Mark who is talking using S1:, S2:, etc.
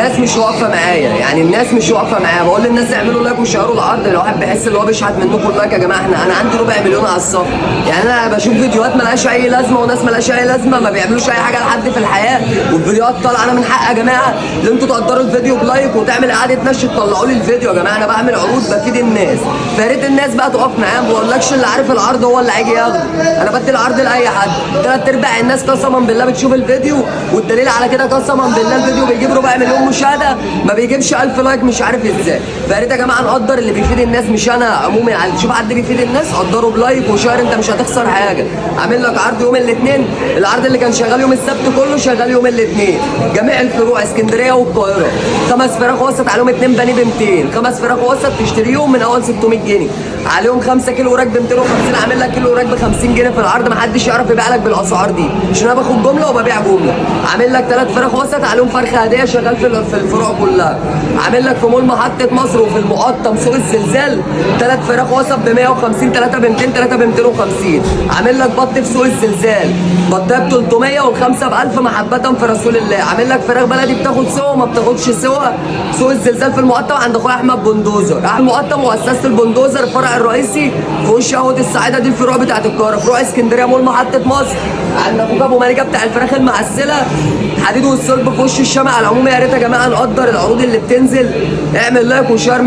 S1: الناس مش واقفة معايا، يعني الناس مش واقفة معايا. بقول للناس اعملوا like وشيروا العرض، الواحد بيحس ان هو بيشحت منكم like. يا جماعة احنا انا عندي 250,000 على الصف، يعني انا بشوف فيديوهات ملهاش اي لازمه وناس ملهاش اي لازمه، ما بيعملوش اي حاجة لحد في الحياة، والفيديوهات طالعه. انا من حق يا جماعة ان انتوا تقدروا الفيديو ب like وتعمل اعاده نشر، تطلعوا لي الفيديو. يا جماعة انا بعمل عروض بفيد الناس، فيا ريت الناس بقى تقف معايا. ما بقولكش اللي عارف العرض هو اللي هيجي ياخده، انا بدي العرض لاي حد. ثلاث ارباع الناس قسما بالله بتشوف الفيديو، والدليل على كده قسما بالله الفيديو بيجيب 250,000 مشاهده، ما بيجيبش 1000 like، مش عارف ازاي. فيا ريت يا جماعة نقدر اللي بيفيد الناس، مش انا عموما. يعني تشوف حد بيفيد الناس قدره ب like و share، انت مش هتخسر حاجة. عامل لك عرض يوم الاثنين، العرض اللي كان شغال يوم السبت كله شغال يوم الاثنين، جميع الفروع اسكندرية والقاهره. 5 فراخ وسط عليهم 2 بانيه ب 200، 5 فراخ وسط تشتريهم من اول 600 جنيه، عليهم 5 كيلو وراك ب 250، عامل لك كيلو وراك ب 50 جنيه في العرض. ما حدش يعرف يبيع لك بالاسعار دي، عشان انا باخد جملة وببيع جملة. عامل لك 3 فراخ وسط عليهم فرخة هديه، شغال في الفروع كلها. عامل لك في مول محطة مصر وفي المقطم سوق الزلزال 3 فراخ وسط ب 150، 3 ب 200، 3 ب 250. عامل لك بط في سوق الزلزال، بطايه ب 300 والخمسة ب 1000 محبة في رسول الله. عامل لك فراخ بلدي بتاخد سوا وما بتاخدش سوا، سوق الزلزال في المقطم عند اخويا احمد بندوزر. احمد المقطم مؤسسة البندوزر، الفرع الرئيسي في وش قهوة السعادة، دي الفروع بتاعت القاهرة. فروع اسكندرية مول محطة مصر عند اخوك ابو مليكة بتاع الفراخ المعسله، حديد والصلب في وش الشمع. على العموم يا ريت يا جماعة نقدر العروض اللي بتنزل، اعمل like و share.